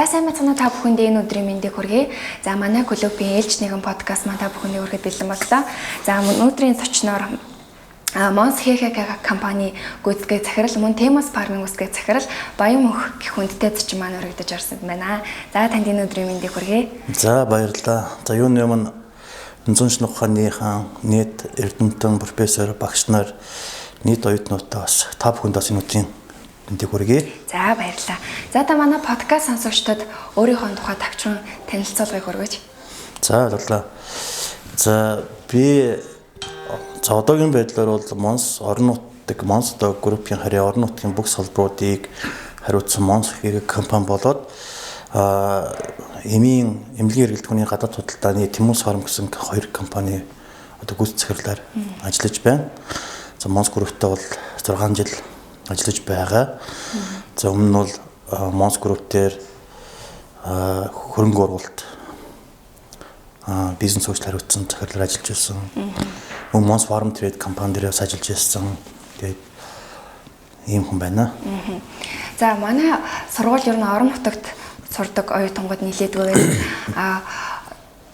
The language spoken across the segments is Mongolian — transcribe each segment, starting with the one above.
За, сайн байцгаана, та бүхэндээ энэ өдрийн мэндийг хүргэе. За, манай клубын ээлж нэгэн подкаст маань та бүхэндээ хүрэхэд бэлэн боллоо. За, өнөөдрийн зочноор Монс ХХК компани гүйцэтгэх захирал, мөн Темас Фармын гүйцэтгэх захирал Баян Мөнх гэх хүндтэй зочин маань өргөдөж орсон байна. За, танд энэ өдрийн мэндийг хүргэе. За, баярлалаа. За, юуны өмнө зүүн шинэ ухааныхан нийт эрдэмтэн, профессор, багш нар, нийт оюутнуудаа, бас та бүхэнд бас энэ өдрийн мэндийг хүргэе. За, баярлалаа. За, та манай подкаст сонсогчдод өөрийнхөө тухай товчхон танилцуулгыг хүргэж. За, баярлалаа. За, би за одоогийн байдлаар бол Монс орон нутаг, Монс одоо группийн харьяа орон нутгийн бүх салбаруудыг хариуцсан Монс хэрэг компани болоод эмийн эмнэлгийн эргэлтгүүний гадаад худалдааны Тэмүүс Фарм гэсэн хоёр компани одоо гүйцэтгэх захирлаар ажиллаж байна. За, Монс групптэй бол 6 жил ажиллаж байгаа. За, өмнө нь бол Монс групп дээр хөрөнгө оруулалт, бизнес хөгжил хариуцсан захирлаар ажиллаж байсан. Мөн Монс Farm Trade компани дээр бас ажиллаж байсан. Тэгээд ийм хүн байна. За, манай сургууль ер нь орон нутагт сурдаг оюутангууд нилээдгүй байна.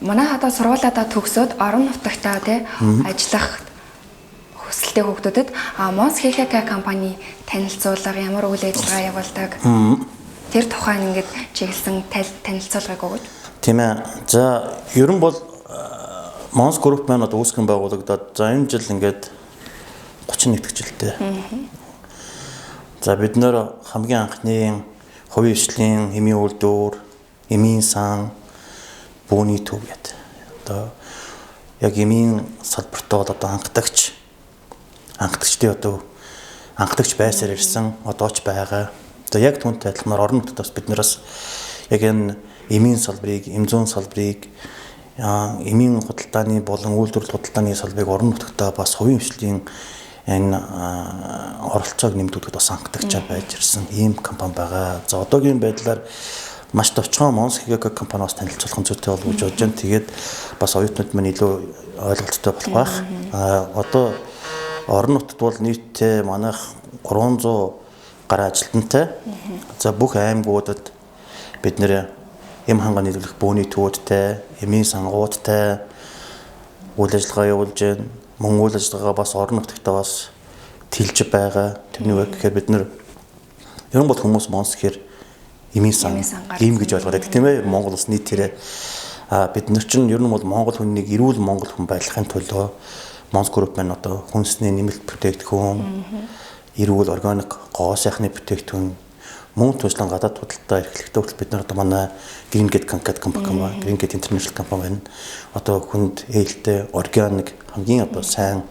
Манай одоо сургуулиудаа төгсөөд орон нутагтаа, тий, ажиллах хүсэлтэй хүүхдүүдэд Монс ХХК компани танилцуулга, ямар үйл ажиллагаа явуулдаг, тэр тухайн ингээд чиглэсэн танилцуулгыг өгөөч. Тийм ээ. За, ер нь бол Монс групп маань одоо үүсгэн байгуулагдаад, за, энэ жил ингээд 31 дэх жилтэй. За, бид нэр хамгийн анхны хувийн хвшлийн эмийн үйлдвэр, эмийн сан, бүүний төв гэдэг. Одоо яг эмийн салбарт бол одоо анхдагчдын одоо анхдагч байсаар ирсэн, одоо ч байгаа. За, яг түүнтэй адилханаар орон нутгад бас бид нараас яг энэ эмийн салбарыг, эм зүйн салбарыг, эмийн худалдааны болон үйлдвэрлэл худалдааны салбарыг орон нутагтаа бас хувийн хвшлийн энэ оролцоог нэмэгдүүлэхэд бас анхдагчаар байж ирсэн ийм компани байгаа. За, одоогийн байдлаар маш товчхон Монс ХГК компаниас танилцуулах нь зүйтэй болов гэж бодож байна. Тэгээд бас оюутнууд маань илүү ойлголттой болох байх. Одоо орон нутгад бол нийтдээ манайх 300 гаруй ажилтнтай. За, бүх аймагуудад бид нэр эм ханга нийлүүлэх бөөний төвүүдтэй, эмийн сангуудтай үйл ажиллагаа явуулж байна. Мөн үйл ажиллагаа бас орон нутагтаа бас тэлж байгаа. Тэрний үг гэхээр бид нэр ер нь бол хүмүүс Монс гэхээр эмийн сан ийм гэж ойлгоод байдаг, тийм ээ. Монгол улс нийт тэрэ бид нар чинь ер нь бол Монгол хүнийг эрүүл Монгол хүн байлгахын төлөө Монс групп маань одоо хүнсний нэмэлт бүтээгдэхүүн, эрүүл органик гоо сайхны бүтээгдэхүүн, мөн туслан гадаад худалдаа эрхлэхдээ хүртэл бид нар одоо манай Green Gate компани, Green Gate International компани байна. Одоо хүнд ээлтэй органик хамгийн одоо сайн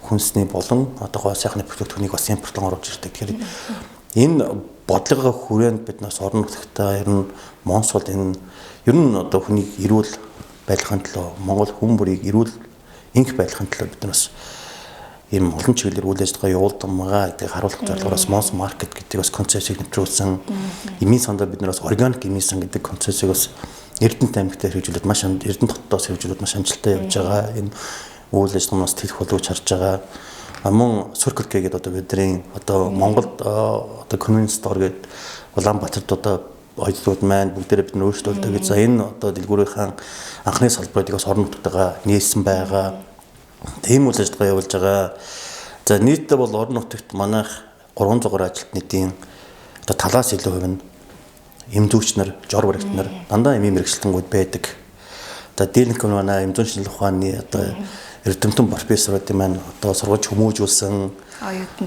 хүнсний болон одоо гоо сайхны бүтээгдэхүүнийг бас импортлон оруулж ирдэг. Тэгэхээр энэ бодлого хүрээнд бид нас орон нутагтаа ер нь Монс бол энэ ер нь одоо хүнийг эрүүл байлгахын төлөө, Монгол хүн бүрийг эрүүл инх байлгахын төлөө бид нас ийм олон чиглэлээр үйл ажиллагаа явуулдаг байгаа гэдгийг харуулах зорилгоор бас Монс маркет гэдэг бас концепцийг нэвтрүүлсэн. Эмийн сандаа бид нар бас органик эмийн сан гэдэг концепцийг бас Эрдэнэт аймагт хэрэгжүүлээд, маш Эрдэнэт хотоос хэрэгжүүлээд маш амжилттай явж байгаа. Энэ үйл ажиллагаанаас тэлэх боловч харж байгаа. Мөн Circle K гэдэг одоо бидний одоо Монголд одоо convenience store гэдэг Улаанбаатарт одоо оюутнууд маань бүгдээрээ бид нар өөрсдөө гэж, за, энэ одоо дэлгүүрийнхаа анхны салбарыг бас орон нутгатайгаа нээсэн байгаа. Тийм үйл ажиллагаа явуулж байгаа. За, нийтдээ бол орон нутагт манайх 300 гаруй ажилтнуудын одоо талаас илүү хувь нь эм зүйч нар, жор баригч нар, дандаа эмийн мэргэжилтэнгүүд байдаг. За, дийлэнх нь манай эм зүйн шинжилгээ ухааны одоо эрдэмтэн профессоруудын маань одоо сургаж хүмүүжүүлсэн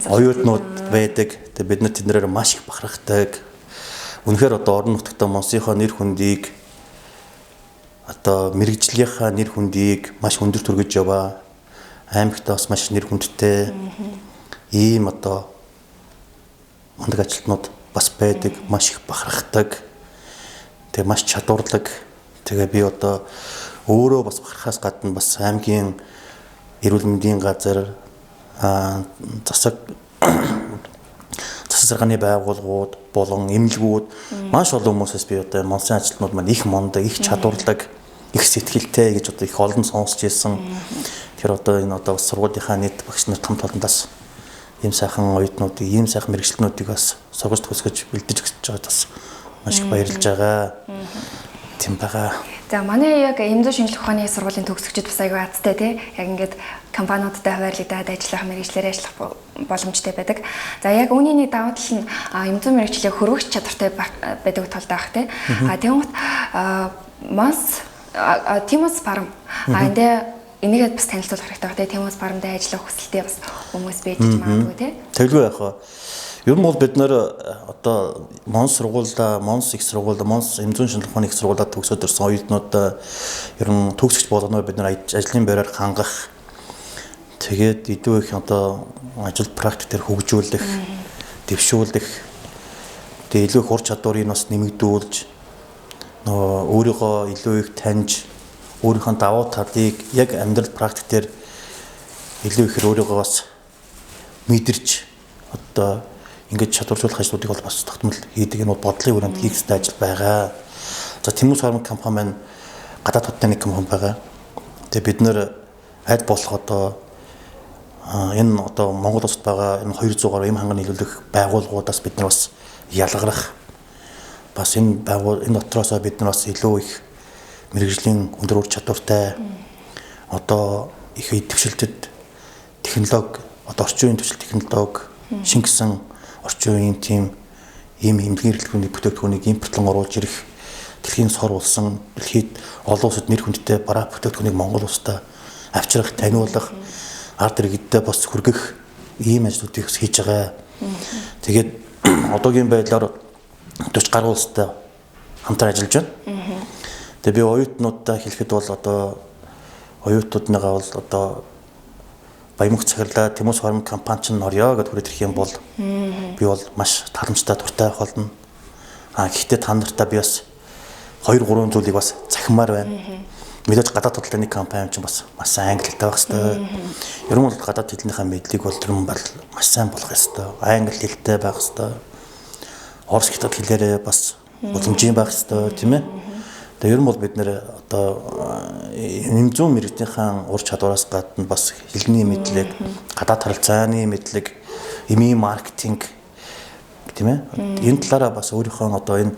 оюутнууд байдаг. Тэгээ бид нар тэднэрээр маш их бахархдаг. Үнэхээр одоо орон нутагта Монсынхоо нэр хүндийг, одоо мэргэжлийнхаа нэр хүндийг маш өндөр түргэж яваа. Аймагтаа бас маш нэр хүндтэй ийм одоо мундаг ажилтнууд бас байдаг, маш их бахархдаг. Тэгээ маш чадварлаг. Тэгээ би одоо өөрөө бас бахархаас гадна бас аймгийн эрүүл мэндийн газар, засаг заргааны байгууллагууд болон эмнэлгүүд, маш олон хүмүүсээс би одоо Монсын ажилтнууд маань их мундаг, их чадварлаг, их сэтгэлтэй гэж одоо их олон сонсч ирсэн. Тэгэхээр одоо энэ одоо бас сургуулийнхаа нийт багш нар том толондоос ийм сайхан оюутнуудыг, ийм сайхан мэргэжилтнүүдийг бас сургаж төгсгөж бэлдэж өгч байгаад бас Маш их баярлж байгаа. Тийм байгаа. За манай яг эмзүү шинжлэх ухааны сургуулийн төгсөгчид бас айгүй азтай тий. Яг ингээд компаниудтай хуваарлагдаад ажиллах мэргэжлээр ажиллах боломжтой байдаг. За яг үүний нэг давуу тал нь эмзүү мэргэжлийг хөрвөх чадвартай байдаг тулд байх тий. А тэгмэд Монс Тимос Фарм эндээ энийгээ бас танилцуулах хэрэгтэй байна тий. Тимос Фармд ажиллах хүсэлтэй бас хүмүүс байж магадгүй тий. Тэглгүй яах вэ? Ер нь бол бид нэр одоо Монс сургуулаа, Монс их сургуулаа, Монс эмзүүн шинжлэх ухааны их сургуулаа төгсөөд ирсэн оюутнууд ер нь төгсөгч болгоноор бид нар ажлын байраар хангах, тэгээд илүү их одоо ажил практик дээр хөгжүүлэх, дэвшүүлэх, тэгээд илүү их ур чадварыг бас нэмэгдүүлж, нөгөө өөрийгөө илүү их таньж, өөрийнхөө давуу талыг яг амьдрал практик дээр илүү ихээр өөрийгөө бас мэдэрч одоо ингэж чадваржуулах ажлуудыг бол бас тогтмол хийдэг. Энэ бол бодлогын хүрээнд хийх ёстой ажил байгаа. За Тэмүс Фарм компани маань гадаад хоттой нэг компани байгаа. Тэгээ бид нэр аль болох одоо энэ одоо Монгол улсад байгаа энэ 200 гаруй эм ханган нийлүүлэх байгууллагуудаас бид нар бас ялгарах, бас энэ байгуул энэ дотроосоо бид нар бас илүү их мэрэгжлийн өндөр ур чадвартай одоо их идэвхжүүлэлтэд технологи, одоо орчин үеийн төвшил технологи, шингэсэн орчин үеийн тийм ийм эмнэлгийн эрхлэлтүүний бүтээгдэхүүнийг импортлон оруулж ирэх, дэлхийн сор улсан, дэлхийд олон улсад нэр хүндтэй бараа бүтээгдэхүүнийг Монгол улстай авчрах, таниулах, ард иргэдтэй бас хүргэх ийм ажлуудыг бас хийж байгаа. Тэгээд одоогийн байдлаар 40 гаруй улстай хамтар ажиллаж байна. Тэгээ би оюутнуудаа хэлэхэд бол одоо оюутнуудныгаа бол одоо Баямөнх захирлаа Тэмүс Фарм компани чинь орё гэдээ хүрээд ирэх юм бол би бол маш таламжтай дуртай байх болно. А гэхдээ та нартай би бас 2 3 зүйлийг бас захимаар байна. Мэдээж гадаад хөдөлгөөний нэг компани чинь бас маш сайн англи хэлтэй байх ёстой. Ер нь бол гадаад хэлнийхээ мэдлэг бол тэр бол маш сайн болох ёстой. Англи хэлтэй байх ёстой. Орос хятад хэлээрээ бас боломжийн байх ёстой, тийм ээ. Тэгээ ер нь бол бид нэр одоо эмзүүн мэрэгжлийнхаа ур чадвараас гадна бас хэлний мэдлэг, гадаад харилцааны мэдлэг, эмийн маркетинг, тийм ээ. Энэ талаараа бас өөрийнхөө одоо энэ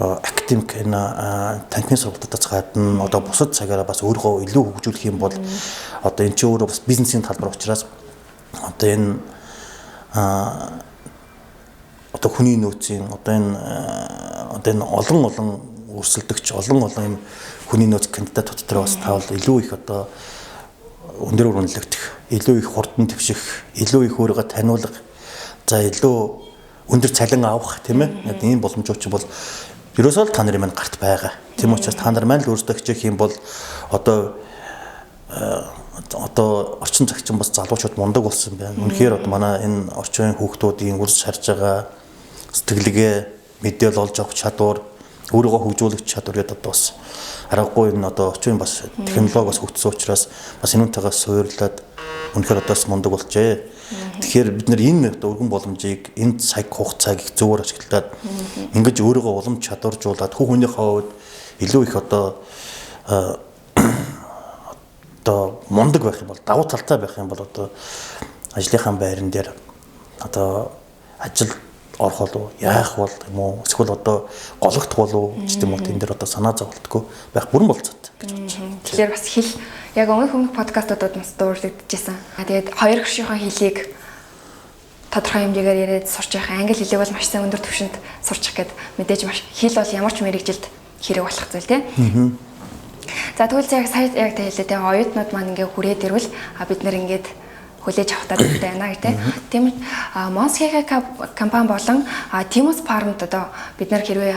академик энэ танхимын сургалтаас гадна одоо бусад цагаараа бас өөрийгөө илүү хөгжүүлэх юм бол одоо энэ чинь өөрөө бас бизнесийн талбар учраас одоо энэ одоо хүний нөөцийн одоо энэ олон олон өрсөлдөгч олон олон юм хүний нөөц кандидатууд дээр бас таавал илүү их одоо өндөр өрнөлөгдөх, илүү их хурдан твших, илүү их өөрийгөө таниулах, за илүү өндөр цалин авах, тийм ээ. Ийм боломжууд чинь бол ерөөсөө л та нарын маань гарт байгаа. Тийм учраас та нар маань л өөрсдөө хичээх юм бол одоо одоо орчин цагчин бас залуучууд мундаг болсон байна. Үнэхээр одоо манай энэ орчин үеийн хүүхдүүдийн үрс харж байгаа сэтгэлгээ, мэдээлэл олж авах чадвар, өөрийгөө хөгжүүлэх чадвар гэдэг одоо бас аргагүй энэ одоо орчин үеийн бас технологи бас хөгжсөн учраас бас энүүнтэйгээ суурлаад үнэхээр одоо бас мундаг болжээ. Тэгэхээр бид нэр энэ одоо өргөн боломжийг, энэ цаг хугацааг их зөвөр ашиглаад ингэж өөрийгөө улам чадваржуулаад хүн хүнийхээ хувьд илүү их одоо одоо мундаг байх юм бол, давуу талтай байх юм бол одоо ажлынхаа байран дээр одоо ажил орох болов, яах бол юм уу, эсвэл одоо гологдох болов ч гэм үү, энэ дээр одоо санаа зовлтгүй байх бүрэн болцоод гэж бодож байна. Тэгэхээр бас хэл яг өмнөх подкастуудад бас дуурлагдчихсан. Тэгээд хоёр гишүүнхээ хэлийг тодорхой хэмжээгээр яриад сурч явах, англи хэлийг бол маш сайн өндөр түвшинд сурчих гээд мэдээж маш хэл бол ямар ч мэрэгжилд хэрэг болох зүйл тийм. За тэгвэл яг сая яг та хэлээ тийм оюутнууд маань ингээ хүрээд ирвэл бид нэр ингээд хүлээж авах таа байна гэх тийм. Монс ХХ компани болон Тимус Фармд одоо бид нар хэрвээ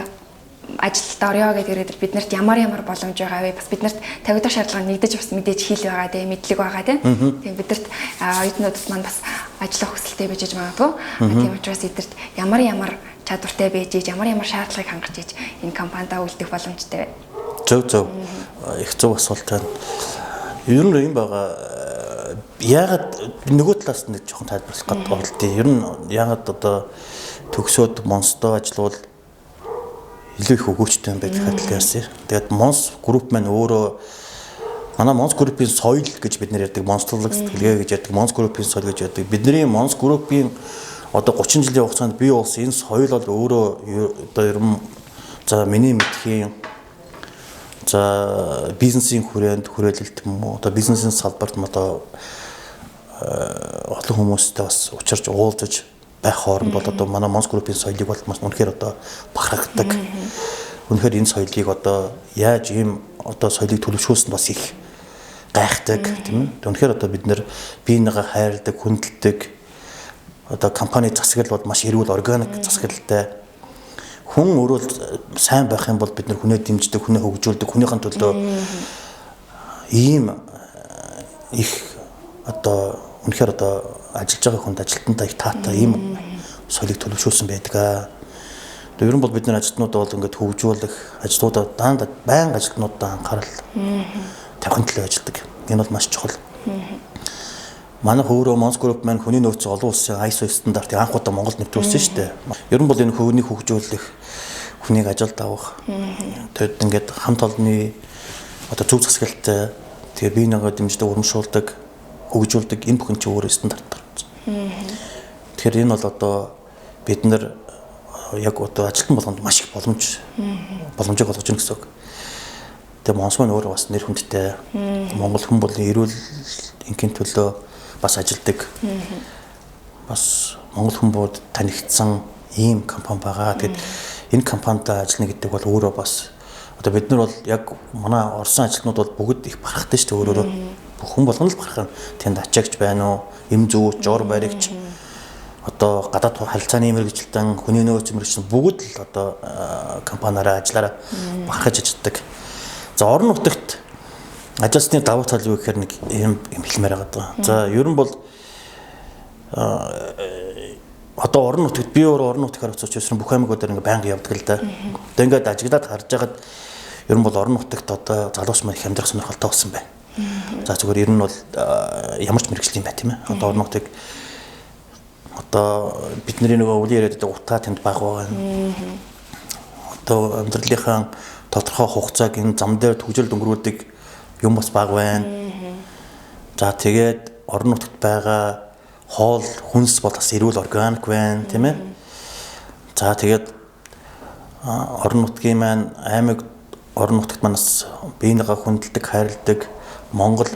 ажилд орё гэдэг бид нарт ямар ямар боломж байгаа вэ? Бас бид нарт тавигдах шаардлага нэгдэж бас мэдээж хэл байгаа тийм, мэдлэг байгаа тийм. Тийм бидэрт оюутнуудад маань бас ажиллах хүсэлтэй байж магадгүй. Тийм учраас эдгэрт ямар ямар чадвартай байж, ямар ямар шаардлагыг хангаж иж энэ компанида үлдэх боломжтой вэ? Зөв зөв. Их зөв асуулт байна. Ер нь юм байгаа. Яагаад нөгөө талаас нь жоохон тайлбарлах гээд оролдъё. Ер нь яагаад одоо төгсөөд Монсдоо ажиллавал илүү их өгөөчтэй юм байх гэхэл яасан. Тэгээд Монс групп маань өөрөө манай Монс группийн соёл гэж бид нэр ярьдаг, монслог сэтгэлгээ гэж ярьдаг, Монс группийн соёл гэж ярьдаг. Бидний Монс группийн одоо 30 жилийн хугацаанд бий болсон энэ соёл бол өөрөө одоо ер нь За миний мэдхийн за бизнесийн хүрээнд хүрээлэлт юм уу, одоо бизнесийн салбарт одоо олон хүмүүстэй бас учирч уулзаж байх хооронд бол одоо манай Mons Group-ийн соёлыг бол маш үнэхээр одоо бахархдаг. Үнэхээр энэ соёлыг одоо яаж ийм одоо соёлыг төлөвшүүлсэнд бас их гайхдаг, тийм ээ. Үнэхээр одоо бид нэр биенийгээ хайрладаг, хүндэлдэг. Одоо компани засаглал бол маш эрүүл органик засаглалтай. Хүн өөрөө сайн байх юм бол бид нар хүнээ дэмждэг, хүнээ хөгжүүлдэг, хүнийхэн төлөө ийм их одоо үнэхээр одоо ажиллаж байгаа хүнд ажилтнаа их таатай ийм соёлыг төлөвшүүлсэн байдаг. Тэгээ ер нь бол бид нар ажилтнуудаа бол ингээд хөгжүүлэх, ажилтнуудаа даанд байнга ажилтнуудаа анхаарал тавихын төлөө ажилладаг. Энэ бол маш чухал. Манай өөрөө Mons Group маань хүний нөөц олон улсын ISO стандартыг анх удаа Монголд нэвтрүүлсэн шүү дээ. Ер нь бол энэ хүний хөгжүүлэх, хүнийг ажилд авах. Тэгэд ингээд хамт олонны одоо зөв засаглалтай, тэгээ бие нэгээ дэмждэг, урамшуулдаг, хөгжүүлдэг энэ бүхэн чинь өөрөө стандарт гарсан. Тэгэхээр энэ бол одоо бид нар яг одоо ажилтан болгонд маш их боломжийг олгож байна гэсэн үг. Тэгээ Монс маань өөрөө бас нэр хүндтэй. Монгол хүн бол эрүүл энхийн төлөө бас ажилдаг. Бас Монгол хүмүүд танигдсан ийм компани байгаа. Тэгээд энэ компанид ажиллана гэдэг бол өөрөө бас одоо бид нар бол яг манай Оросын ажилтнууд бол бүгд их бахархдаг шүү дээ өөрөөрөө. Бүх хүн болгоно л бахархна. Тэнд ачаагч байна уу, эм зүүч, жор баригч, одоо гадаад харилцааны мэргэжилтэн, хүний нөөц мэргэжилтэн бүгд л одоо компаниараа ажиллаараа бахархаж ажилладаг. За орон нутагт ажилласны давуу тал юу гэхээр нэг юм хэлмээр байгаа. За ер нь бол одоо орон нутагт би өөрөө орон нутгаар очиж өсрөн бүх аймагуудаар ингээ байнга явдаг л да. Тэгээ ингээд ажиглаад харж байгаад ер нь бол орон нутагт одоо залуус маань их амьдрах сонирхолтой болсон байна. За зүгээр ер нь бол ямар ч мэргэжлийн бай тийм ээ. Одоо орон нутаг одоо бидний нөгөө өвлийн яриад байдаг утаа тэнд баг байгаа. Одоо амьдралынхаа тодорхой хугацааг энэ зам дээр түгжрэлд өнгөрүүлдэг юм бас баг байна. За тэгээд орон нутагт байгаа хоол хүнс бол бас эрүүл органик байна тийм ээ. За тэгээд орон нутгийн маань аймаг орон нутагт маань бас биенийгээ хүндэлдэг, хайрладаг Монгол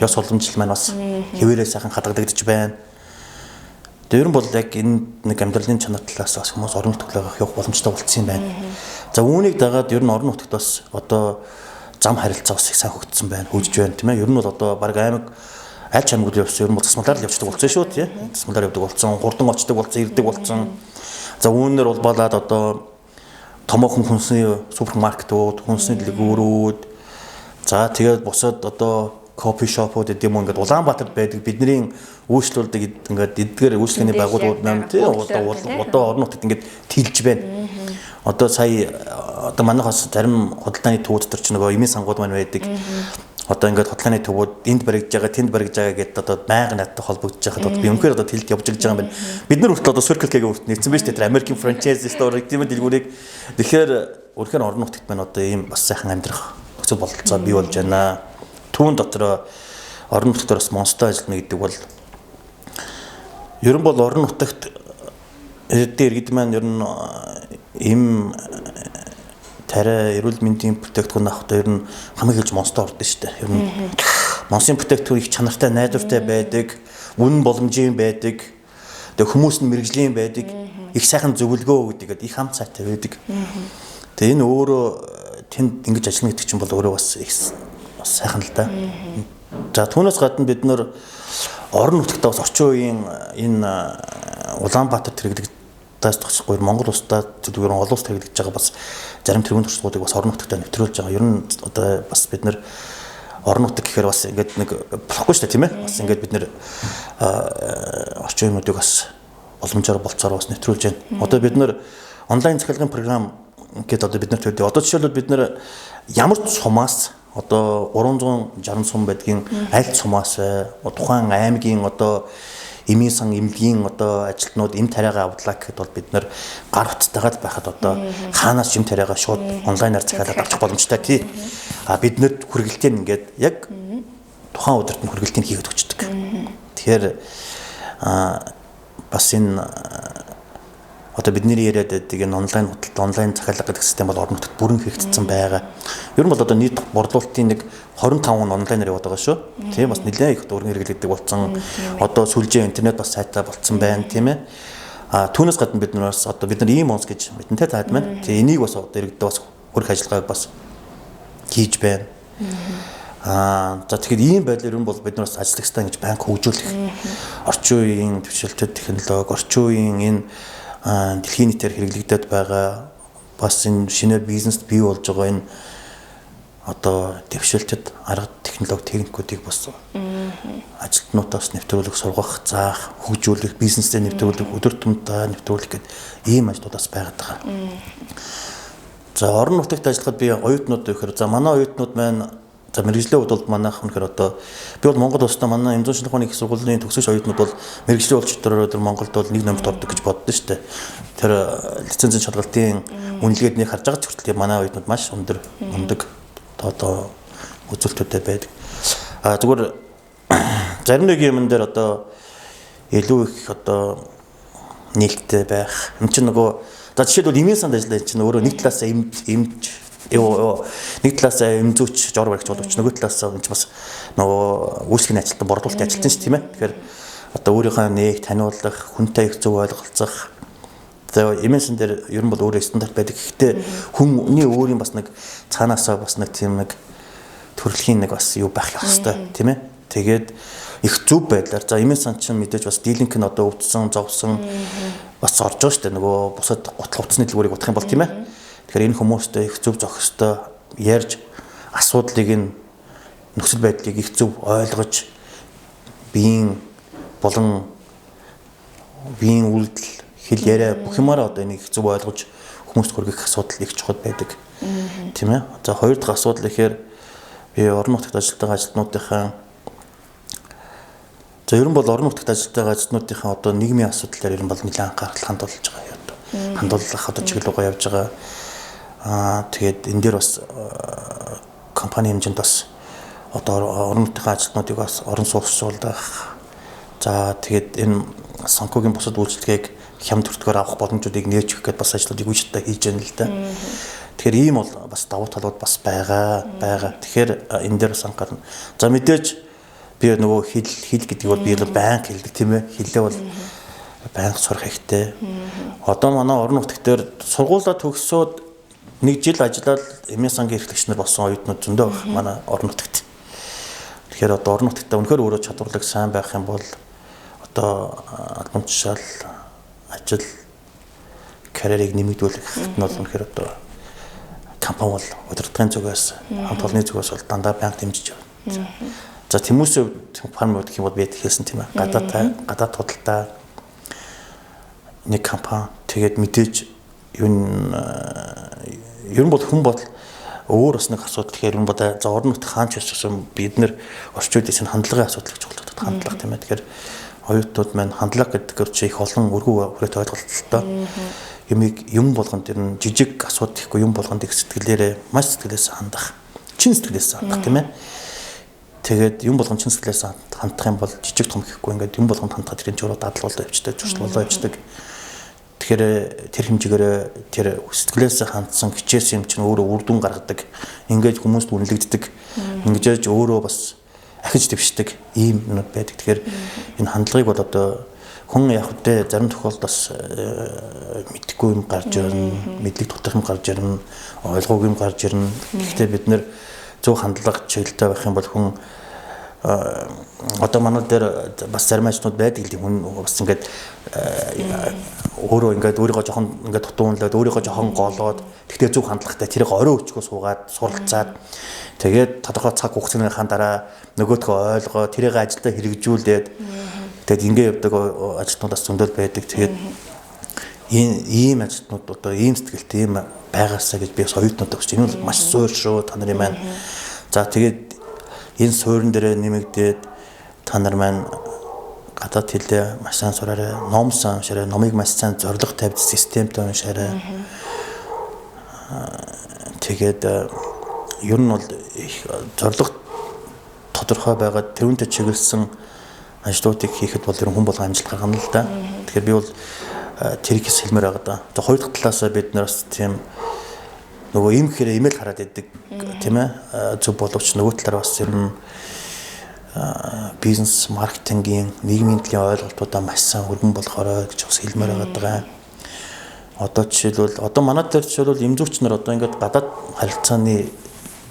ёс уламжлал маань бас хэвээрээ сайхан хадгалагдаж байна. Тэр нь бол яг энэ нэг амьдралын чанар талаас бас хүмүүс орон нутгаар явах боломжтой болцсон юм байна. За үүнийг дагаад ер нь орон нутагт бас одоо зам харилцаа бас их сайн хөгжсөн байна, хөгжиж байна тийм ээ. Ер нь бол одоо баг аймаг аль ч аймагуд явсан ер нь бол засмалаар л явчихдаг болсон шүү тийм. Засмалаар явдаг болсон, хурдан очдог болсон, ирдэг болсон. За үүнээр улбалаад одоо томоохон хүнсний супермаркетууд, хүнсний дэлгүүрүүд, за тэгээд бусад одоо кофе шопууд гэдэг юм уу ингээд Улаанбаатарт байдаг бидний үйлчлүүлдэг ингээд эдгээр үйлчлэгээний байгууллагууд маань тийм одоо орон нутагт ингээд тэлж байна. Одоо сая одоо манайхаас зарим худалдааны төвүүд төр чинь нөгөө эмийн сангууд маань байдаг. Одоо ингээд худалдааны төвүүд энд баригдж байгаа, тэнд баригдж байгаа гэдээ одоо байнга надтай холбогдож байхад одоо би үнэхээр одоо тэлд явж байгаа юм байна. Бид нар хүртэл одоо Circle K-ийн хүртэл нэгдсэн байж тээ тэр American franchise store гэдэг юм дэлгүүрийг. Тэгэхээр үнэхээр орон нутагт маань одоо ийм бас сайхан амьдрах нөхцөл бололцоо бий болж байна. Түүн дотор орон нутгаар бас монстой ажиллана гэдэг бол ер нь бол орон нутагт дээр иргэд маань ер нь эм тариа эрүүл мэндийн бүтээгдэхүүн авахдаа ер нь хамгийн хэлж монстой ордог шүү дээ. Ер нь монсын бүтээгдэхүүн их чанартай, найдвартай байдаг, үнэн боломжийн байдаг. Тэгээ хүмүүс нь мэрэгжлийн байдаг. Их сайхан зөвлөгөө өгдөг гэдэг их хамт сайтай байдаг. Тэгээ энэ өөрөө тэнд ингэж ажиллана гэдэг чинь бол өөрөө бас их бас сайхан л да. За түүнээс гадна бид нэр орон нутагтаа бас орчин үеийн энэ Улаанбаатар тэрэгдэгдээс тусахгүй Монгол улсдаа зөвхөн олон улс тэрэгдэж байгаа бас зарим тэргүүн туршлагуудыг бас орон нутагтаа нэвтрүүлж байгаа. Ер нь одоо бас бид нэр орон нутаг гэхээр бас ингээд нэг болохгүй шүү дээ тийм ээ. Бас ингээд бид нэр орчин үеийнүүдийг бас боломжоор болцоороо бас нэвтрүүлж байна. Одоо бид нэр онлайн захиалгын програм гэдэг одоо бид нар төрдөг. Одоо жишээлбэл бид нэр ямар ч сумаас одоо 360 сум байдгийн аль сумаас тухайн аймгийн одоо эмийн сан эмнэлгийн одоо ажилтнууд эм тариагаа авдлаа гэхэд бол бид нар гар утастайгаа л байхад одоо хаанаас эм тариагаа шууд онлайнаар захиалаад авчих боломжтой тий. А бид нар хүргэлтийг ингээд яг тухайн өдөрт нь хүргэлтийг хийгээд өгчдөг. Тэгэхээр бас энэ Одоо бидний яриад байдаг энэ онлайн худалдаа, онлайн захиалга гэдэг систем бол орон нутагт бүрэн хэрэгжсэн байгаа. Ер нь бол одоо нийт борлуулалтын нэг 25% нь онлайнаар яваад байгаа шүү. Тийм бас нэлээд их өргөн хэрэглэгддэг болсон. Одоо сүлжээ интернет бас сайтай болцсон байна, тийм ээ. А түүнээс гадна бид нар бас одоо бид нар ийм онс гэж мэдэнтэй таад маань. Тэгээ энийг бас одоо иргэдээ бас хүрэх ажиллагааг бас хийж байна. За тэгэхээр ийм байдлаар ер нь бол бид нар бас ажиллах ёстой гэж банк хөгжүүлэх. Орчин үеийн дэвшилтэт технологи, орчин үеийн энэ дэлхийн нийтээр хэрэглэгдээд байгаа бас энэ шинээр бизнест бий болж байгаа энэ одоо дэвшилтэд арга технологи техникүүдийг бас ажилтнуудаас нэвтрүүлэх, сургах, заах, хөгжүүлэх, бизнесээ нэвтрүүлэх, өдөр тутамдаа нэвтрүүлэх гэдэг ийм ажлууд бас байгаад байгаа. За орон нутагт ажиллахад би оюутнууд гэхээр за манай оюутнууд маань за мэргэжлийн хувьд бол манайх үнэхээр одоо би бол Монгол улстай манай Эмзэн шинжлэх ухааны их сургуулийн төгсөгч оюутнууд бол мэргэжлийн улс төрөөр Монголд бол нэг номерт ордог гэж боддоо шүү дээ. Тэр лицензийн шалгалтын үнэлгээд нэг харж байгаа ч хүртэл манай оюутнууд маш өндөр мундаг одоо үзүүлэлтүүдтэй байдаг. А зүгээр зарим нэг юмн дээр одоо илүү их одоо нээлттэй байх. Энд чинь нөгөө за жишээлбэл эмийн санд ажиллаа чинь өөрөө нэг талаас эмч нэг талаас эмзүүч жор баригч боловч нөгөө талаас энэ ч бас нөгөө үйлчлэгийн ажилтан борлуулалтын ажилтан шүү тийм ээ. Тэгэхээр одоо өөрийнхөө нээх таниулах, хүнтэй их зөв ойлголцох. За эмийн сан дээр ер нь бол өөрөө стандарт байдаг. Гэхдээ хүний өөрийн бас нэг цаанаасаа бас нэг тийм нэг төрөлхийн нэг бас юу байх ёстой тийм ээ. Тэгээд их зөв байдлаар за эмийн сан чинь мэдээж бас дийлэнх нь одоо өвдсөн, зовсон бас орж байгаа шүү дээ. Нөгөө бусад гутал хувцсны дэлгүүрийг утах юм бол тийм ээ. Тэгэхээр энэ хүмүүстэй их зөв зохистой ярьж асуудлыг нь нөхцөл байдлыг их зөв ойлгож биеийн болон биеийн үйлдэл хэл яриа бүх юмараа одоо энийг их зөв ойлгож хүмүүст хүргэх асуудал их чухал байдаг. Тийм ээ. За хоёр дахь асуудал гэхээр би орон нутагт ажилладаг ажилтнуудынхаа за ер нь бол орон нутагт ажилладаг ажилтнуудынхаа одоо нийгмийн асуудлаар ер нь бол нэлээд анхаарал хандуулж байгаа юм. Хандуулах одоо чиглэл рүүгээ явж байгаа. Тэгээд энэ дээр бас компани хэмжээнд бас одоо орон нутгийн ажилтнуудыг бас орон сууцлуулах. За тэгээд энэ санхүүгийн бусад үйлчилгээг хямд өртгөөр авах боломжуудыг нээж өгөх гэдээ бас ажлуудыг үе шаттай хийж байна л да. Тэгэхээр ийм бол бас давуу талууд бас байгаа. Тэгэхээр энэ дээр бас анхаарна. За мэдээж би нөгөө хэл гэдгийг бол би л байнга хэлдэг тийм ээ. Хэлээ бол байнга сурах хэрэгтэй. Одоо манай орон нутаг дээр сургуулаа төгсөөд нэг жил ажиллаад эмийн сангийн эрхлэгч нар болсон оюутнууд зөндөө байх манай орон нутагт. Тэгэхээр одоо орон нутагт үнэхээр өөрөө чадварлаг сайн байх юм бол одоо албан тушаал ажил карьерийг нэмэгдүүлэх нь бол үнэхээр одоо компани бол удирдлагын зүгээс хамт олонны зүгээс бол дандаа байнга дэмжиж явна. За тэмүүсээ фарм гэх юм бол би хэлсэн тийм ээ. Гадаад худалдаа нэг компани тэгээд мэдээж ер нь бол хүн бол өөр бас нэг асуудал гэхээр ер нь бол за орон нутгийн хаанч байсан бид нэр орчуулсан хандлагын асуудал гэж болдог. Хандлага тийм ээ. Тэгэхээр оюутнууд маань хандлага гэдэг чинь их олон өргөн хүрээтэй ойлголттой. Юмыг юм болгонд ер нь жижиг асуудал гэхгүй юм болгонд их сэтгэлээрээ маш сэтгэлээс хандах. Чин сэтгэлээс хандах тийм ээ. Тэгээд юм болгон чин сэтгэлээс хандах юм бол жижиг том гэхгүй ингээд юм болгонд хандах тэр чинь өөрөө дадал болоо явждаг, зуршил болоо явждаг. Тэгэхээр тэр хэмжээгээр тэр сэтгэлээс хандсан хичээсэн юм чинь өөрөө үр дүн гаргадаг. Ингээд хүмүүст үнэлэгддэг. Ингэж өөрөө бас ахиж дэвшдэг ийм юмнууд байдаг. Тэгэхээр энэ хандлагыг бол одоо хүн яг үдэ зарим тохиолдолд бас мэдэхгүй юм гарч ирнэ, мэдлэг дутах юм гарч ирнэ, ойлгоогүй юм гарч ирнэ. Гэхдээ бид нэр зөв хандлага чиглэлтэй байх юм бол хүн одоо манай дээр бас зарим ажлууд байдаг л хүн бас ингээд өөрөө ингээд өөрийгөө жоохон ингээд дутуунлаад өөрийгөө жоохон голоод тэгтээ зөв хандлагатай тэрийг орой өчгөө суугаад суралцаад тэгээд тодорхой цаг хугацааныхаа дараа нөгөөдхөө ойлгоо тэрийг ажилдаа хэрэгжүүлээд тэгээд ингээд явдаг ажилтнууд бас зөндөл байдаг. Тэгээд ийм ажилтнууд одоо ийм сэтгэлтэй ийм байгаасаа гэж би бас оюутнууд өгч. Энэ бол маш суур шүү та нарын маань. За тэгээд энэ суурин дээрээ нэмэгдээд та нар маань гадаад хэлээ маш сайн сураарай, ном сайн уншаарай, номыг маш сайн зорилго тавьж системтэй уншаарай. Тэгээд ер нь бол их зорилго тодорхой байгаад тэрүүнтэй чиглэсэн ажлуудыг хийхэд бол ер нь хүн болгон амжилт гаргана л да. Тэгэхээр би бол Тэр их хэлмээр байгаа даа. За хоёр дахь талаас бид нар бас тийм нөгөө им гэхээр имэл хараад идэг тийм ээ. Зөв боловч нөгөө талаар бас ер нь бизнес маркетингийн нийгмийн төлөв ойлголтуудаа маш сайн өргөн болгоорой гэж бас хэлмээр байгаа. Одоо жишээлбэл одоо манай дээр жишээлбэл эмзүүч нар одоо ингээд гадаад харилцааны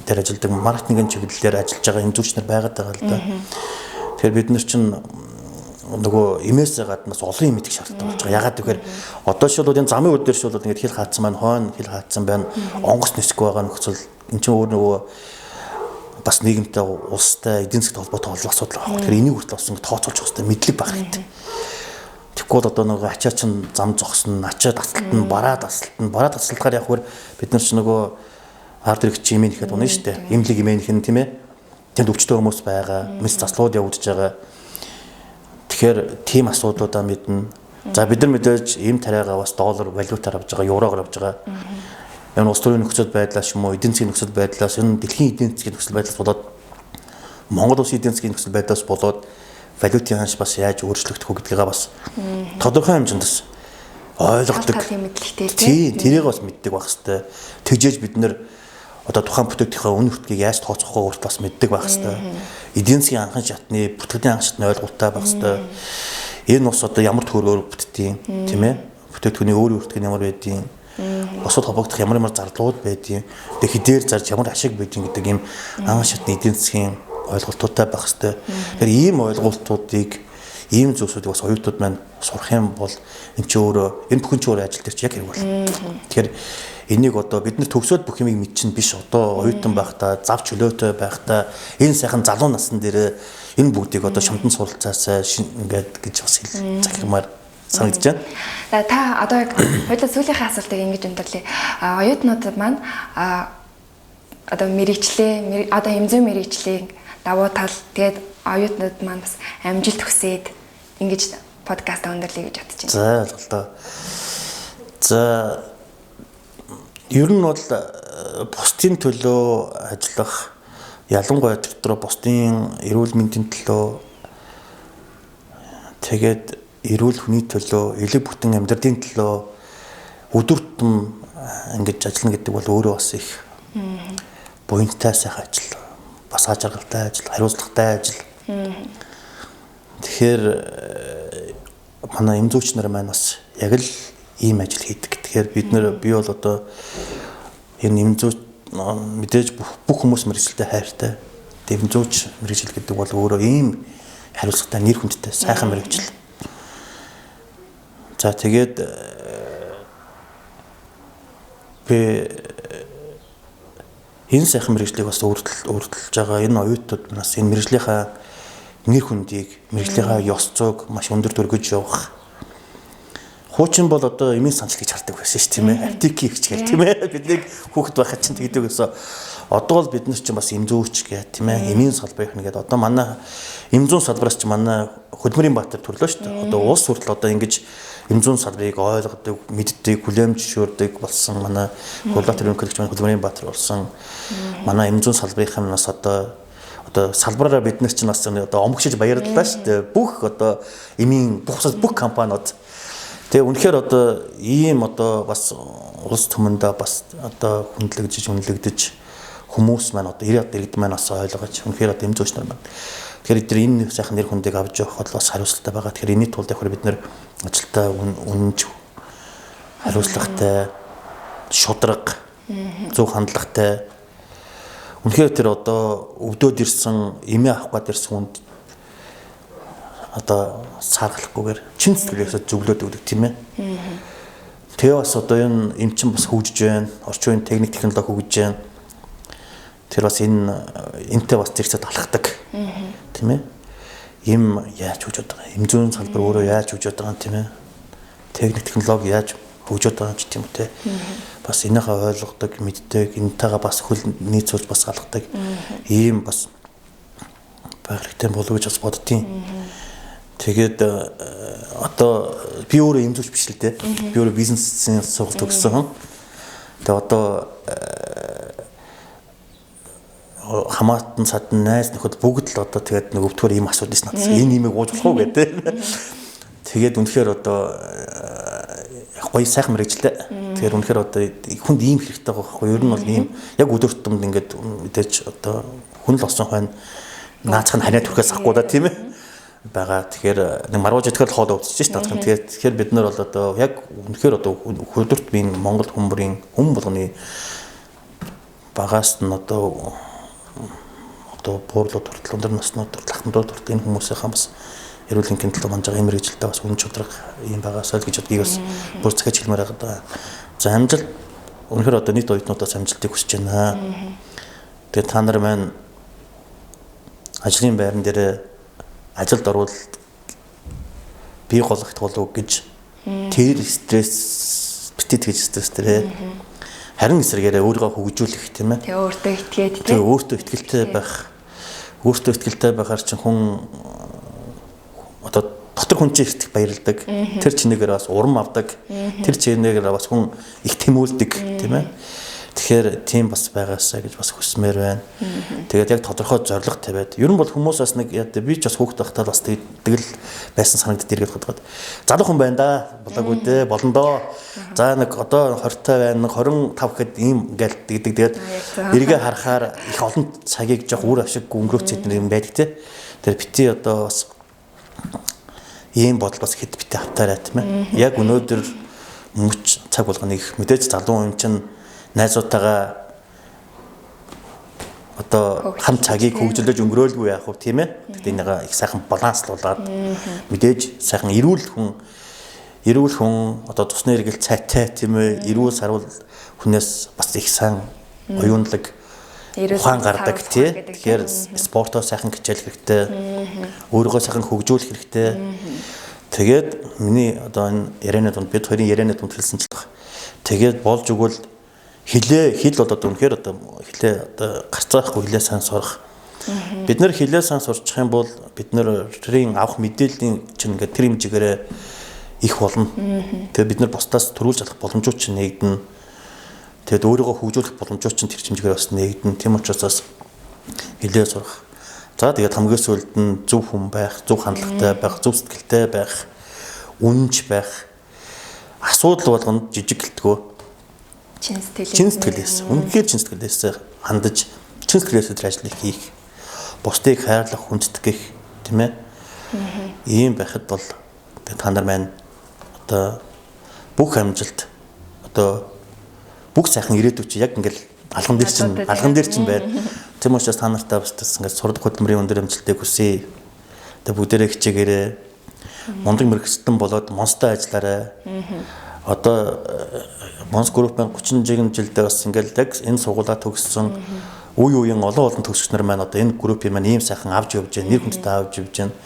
дээр ажилладаг маркетингийн чиглэлээр ажиллаж байгаа эмзүүч нар байгаад байгаа л да. Тэгэхээр бид нар чинь нөгөө имээсээ гаднаас олон юм мэдэх шаардлагатай болж байгаа. Ягаад гэвэл одоо жишээлбэл энэ замын үр дээр жишээлбэл ингээд хил хаацсан байна, хойно хил хаацсан байна, онгоц нисэхгүй байгаа нөхцөл энэ чинь өөр нөгөө бас нийгэмтэй, улстай, эдийн засгт холбоотой олон асуудал байгаа. Тэгэхээр энийг хүртэл бас ингээд тооцоолж явах хэрэгтэй мэдлэг байх хэрэгтэй. Тэгэхгүй бол одоо нөгөө ачаа чинь зам зогсно, ачаа тасалтна, бараа тасалтна, бараа тасалтахаар яг хөр бид нар ч нөгөө ард ирэх чимээ нэхэд унаа шүү дээ. Имлэг имээ нэх нь тийм ээ. Тэнд өвчтөе хүмүүс байгаа, мэс заслууд явагдаж байгаа. Тэгэхээр тийм асуудлуудаа мэднэ. За бид нар мэдээж им тариагаа бас доллар валютаар авч байгаа, еврогоор авч байгаа. Энэ улс төрийн нөхцөл байдлаас юм уу, эдийн засгийн нөхцөл байдлаас, энэ дэлхийн эдийн засгийн нөхцөл байдлаас болоод Монгол улсын эдийн засгийн нөхцөл байдлаас болоод валютын ханш бас яаж өөрчлөгдөх үү гэдгийг бас тодорхой хэмжээнд бас ойлгодог. Тийм, тэрийг бас мэддэг байх хэвээр. Тэгжээж бид нэр одоо тухайн бүтээгдэхүүн үн хүртгийг яаж тооцох вэ хүртэл бас мэддэг байх хэвээр. Эдийн засгийн анхан шатны, бүртгэлийн анхан шатны ойлголттой байх хэвээр. Энэ ус одоо ямар төгрөгөөр бүтдیں، тийм ээ? Бүтээгдэхүүний өөр өртөг нь ямар байдیں۔ Бусад холбогдох ямар ямар зарлууд байдیں۔ Тэгээ хідээр зарж ямар ашиг байдیں гэдэг ийм анхан шатны эдийн засгийн ойлголтуудтай байх хэвээр. Тэгэхээр ийм ойлголтуудыг, ийм зүйлсүүдийг бас оюутнууд маань сурах юм бол энэ чи өөрөө энэ бүхэн чи өөрөө ажил дээр чи яг хэрэг болно. Тэгэхээр энийг одоо бид нар төгсөөд бүх юмыг мэдчин биш, одоо оюутан байхдаа, зав чөлөөтэй байхдаа, энэ сайхан залуу насн дээр энэ бүгдийг одоо шамдан суралцаасаа ингээд гэж бас хэл захимаар санагдаж байна. За та одоо яг хоёулаа сүүлийнхээ асуултыг ингэж өндөрлөе. Оюутнууд маань одоо мэрэгчлээ, одоо эмзэн мэрэгжлийн давуу тал, тэгээд оюутнууд маань бас амжилт хүсээд ингэж подкаст өндөрлөе гэж бодож байна. За ойлголтоо. За ер нь бол бусдын төлөө ажиллах, ялангуяа тэр дотор бусдын эрүүл мэндийн төлөө, тэгээд эрүүл хүний төлөө, элэг бүтэн амьдралын төлөө өдөр тутам ингэж ажиллана гэдэг бол өөрөө бас их буянтай сайхан ажил, бас аз жаргалтай ажил, хариуцлагатай ажил. Тэгэхээр манай эмзүүч нар маань бас яг л ийм ажил хийдэг. Тэгэхээр бид нэр би бол одоо энэ эмзүүч мэдээж бүх хүмүүс мэргэжилтэй хайртай. Эмзүүч мэргэжил гэдэг бол өөрөө ийм хариуцлагатай, нэр хүндтэй сайхан мэргэжил. За тэгээд би энэ сайхан мэргэжлийг бас өөртөлж байгаа энэ оюутнууд бас энэ мэргэжлийнхаа нэр хүндийг, мэргэжлийнхаа ёс зүйг маш өндөр дөргөж явах. Хуучин бол одоо эмийн санчил гэж хардаг байсан шүү, тийм ээ. Аптекийн ихч гэх тийм ээ. Бидний хүүхэд байхад чинь тэгдэг байсан. Одоо бол бид нар чинь бас эмзүүч гэх тийм ээ. Эмийн салбарын гэдэг одоо манай эмзүүн салбараас чинь манай Хөдөлмөрийн Баатар төрлөө шүү дээ. Одоо улс хүртэл одоо ингэж эмзүүн салбарыг ойлгодог, мэддэг, хүлээн зөвшөөрдөг болсон манай Хурдлаатар ерөнхийлөгч маань Хөдөлмөрийн Баатар болсон. Манай эмзүүн салбарын нас одоо салбараараа бид нар чинь бас одоо омгшиж баярлалаа шүү дээ. Бүх одоо эмийн бүх компаниуд. Тэгээ үнэхээр одоо ийм одоо бас улс төмөндөө бас одоо хүндлэгдэж, үнэлэгдэж хүмүүс маань одоо 90 иргэд маань бас ойлгож үнэхээр одоо эмзүүч нар маань. Тэгэхээр эдгээр энэ сайхан нэр хүндийг авч явах бол бас хариуцлагатай байгаа. Тэгэхээр энэний тулд яг бид нэр ажилдаа үнэнч, хариуцлагатай, шудраг, зөв хандлагатай. Үнэхээр тэр одоо өвдөөд ирсэн, эмээ авах гээд ирсэн хүнд одоо сааргалахгүйгээр чин сэтгэлээсээ зөвлөөд өгдөг тийм ээ. Тэгээ бас одоо энэ эмчин бас хөгжиж байна. Орчин үеийн техник технологи хөгжиж байна. Тэр бас энэ энтэй бас зэрэгцээд алхдаг. Тийм ээ. Эм яаж хөгжөөд байгаа юм? Эм зүйн салбар өөрөө яаж хөгжөөд байгаа юм тийм ээ. Техник технологи яаж хөгжөөд байгаа юм ч тийм үү те. Бас энийхээ ойлгодог, мэддэг, энтэйгээ бас хөл нийцүүлж бас алхдаг. Ийм бас байх хэрэгтэй болов гэж бас боддtiin. Тэгээд одоо би өөрөө эмзүүч биш л дээ. Би өөрөө бизнесийн сургалт төгссөн. Тэгээ одоо хамаатан садан найз нөхөд бүгд л одоо тэгээд нэг өвдгөр ийм асуудал ирсэн надад. Энэ имийг ууж болох уу гэдэг. Тэгээд үнэхээр одоо Гоё сайхан мэргэжлээ. Тэгэхээр үнэхээр одоо хүнд ийм хэрэгтэй байгаа байхгүй юу? Ер нь бол ийм яг өдөр тутамд ингээд мэдээж одоо хүн л осон хойно наацх нь ханиа түрхээс ахгүй да, тийм ээ, байгаа. Тэгэхээр нэг маргууж идэхээр л хоол өвдөж шээ наацх нь. Тэгэхээр бид нар бол одоо яг үнэхээр одоо өдөрт би Монгол хүмүүрийн хүн болгоны багаас нь одоо буурлууд хүртэл, өндөр наснууд хүртэл, ахмадууд хүртэл энэ хүмүүсийнхаа бас эрүүл энхийн төлөө манж байгаа мэргэжилтэй бас үнэн чудраг юм байгаасаа л гэж бодгийг бас бүр захиж хэлмээр байгаа. За, амжилт, үнэхээр одоо нийт оюутнуудаас амжилтыг хүсэж байна. Тэгээд та нар маань ажлын байран дээр ажилд орвол бие голох болов гэж тэр стресс битээ тэгж стресс тэрэ. Харин эсрэгээрээ өөрийгөө хөгжүүлэх, тийм ээ. Тэгээ өөртөө итгээд, тийм. Тэгээ өөртөө итгэлтэй байх. Өөртөө итгэлтэй байхаар чинь хүн одоо дотор хүн чинь их баярлдаг. Тэр чинээгээр бас урам авдаг. Тэр чинээгээр бас хүн их тэмүүлдэг, тийм ээ. Тэгэхээр тийм бас байгаасаа гэж бас хүсмээр байна. Тэгээд яг тодорхой зорилго тавиад, ер нь бол хүмүүс бас нэг яа би ч бас хүүхэд байхдаа бас тэгэл байсан санагдд эргээд бодоход. Залуу хүн байна да, болоогүй дээ, болно доо. За, нэг одоо 20 та байна, 25 гэхэд ийм ингээл тэгдэг. Тэгээд эргээ харахаар их олон цагийг жоох үр ашиггүй өнгөрөөц юм байдаг те. Тэр бити одоо бас ийм бодол бас хэд бити автаарай, тийм ээ. Яг өнөөдөр мөч цаг болгоныг мэдээж залуу юм чинь найзуудтайгаа одоо хам цагийг хөгжүүлж өнгөрөөлгүй яах вэ, тийм ээ. Гэхдээ энийг их сайхан баланслуулад мэдээж сайхан эрүүл хүн одоо цусны эргэлт цайтай, тийм ээ, эрүүл саруул хүнээс бас их сайн оюунлаг ухаан гардаг, тий. Тэгэхээр спортоо сайхан хичээлэх хэрэгтэй. Өөрийгөө сайхан хөгжүүлэх хэрэгтэй. Тэгээд миний одоо энэ ярианы дунд, бид хоёрын ярианы дунд хэлсэн ч тэгээд болж өгвөл хилээ, хэл бол одоо үнэхээр одоо хилээ одоо гарцаахгүй хилээ сайн сурах. Бид нар хилээ сайн сурчих юм бол бид нарын авах мэдээллийн чинь ингээд тэр хэмжээгээр их болно. Тэгээд бид нар бусдаас төрүүлж авах боломжууд чинь нэгдэнэ. Тэгээд өөрийгөө хөгжүүлэх боломжууд чинь тэр хэмжээгээр бас нэгдэнэ. Тийм учраас бас хилээ сурах. За, тэгээд хамгийн сүүлд нь зөв хүн байх, зөв хандлагатай байх, зөв сэтгэлтэй байх, үнэнч байх. Асуудал болгонд жижиг гэлтгөө чин сэтгэлээс чин сэтгэлээс, үнэхээр чин сэтгэлээс хандаж, чин сэтгэлээс тэр ажлыг хийх, бусдыг хайрлах, хүндэтгэх, тийм ээ. Ийм байхад бол та нар маань одоо бүх амжилт, одоо бүх сайхан ирээдүй чи яг ингээл алган дээр чинь байна. Тийм учраас та нартай бас ингээд сурдаг хөдөлмөрийн өндөр амжилтыг хүсье. Тэгээ бүгдээрээ хичээгээрээ, мундаг мэргэжилтэн болоод монстой ажиллаарай. Одоо Монс групп маань 30 жилдээ бас ингээл яг энэ сургуулаа төгссөн үе үеийн олон олон төгсөгч нар маань одоо энэ группийн маань ийм сайхан авч явж байна, нэр хүндтэй авч явж байна.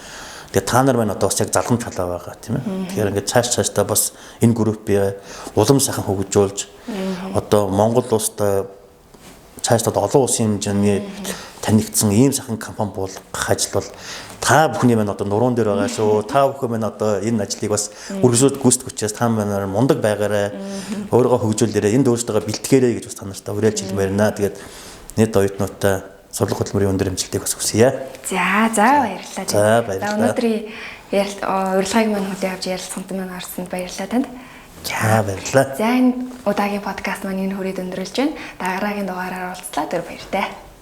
Тэгээ та нар маань одоо бас яг залгамж халаа байгаа, тийм ээ. Тэгэхээр ингээд цааш цаашдаа бас энэ группийг улам сайхан хөгжүүлж, одоо Монгол улстай цаашдаа олон улсын хэмжээний танигдсан ийм сайхан компани болгох ажил бол та бүхний маань одоо нуруунд дээр байгаа шүү. Та бүхэн маань одоо энэ ажлыг бас үргэлжлүүлж гүйцэтгэх учраас та маань мундаг байгаарай. Өөрийгөө хөгжүүлээрэй. Энд өөрсдөө бэлтгээрэй гэж бас та нартай уриалж хэлмээр байна. Тэгээд нийт оюутнуудтай сурлага хөдөлмөрийн өндөр амжилтыг бас хүсье. За, баярлалаа. За, баярлалаа. Өнөөдрийн урилгыг маань хүлээн авч ярилцсанд маань орсонд баярлалаа танд. За, баярлалаа. За, энэ удаагийн подкаст маань энэ хүрээд өндөрлөж байна. Дараагийн дугаараар уулзлаа. Тэр баяртай.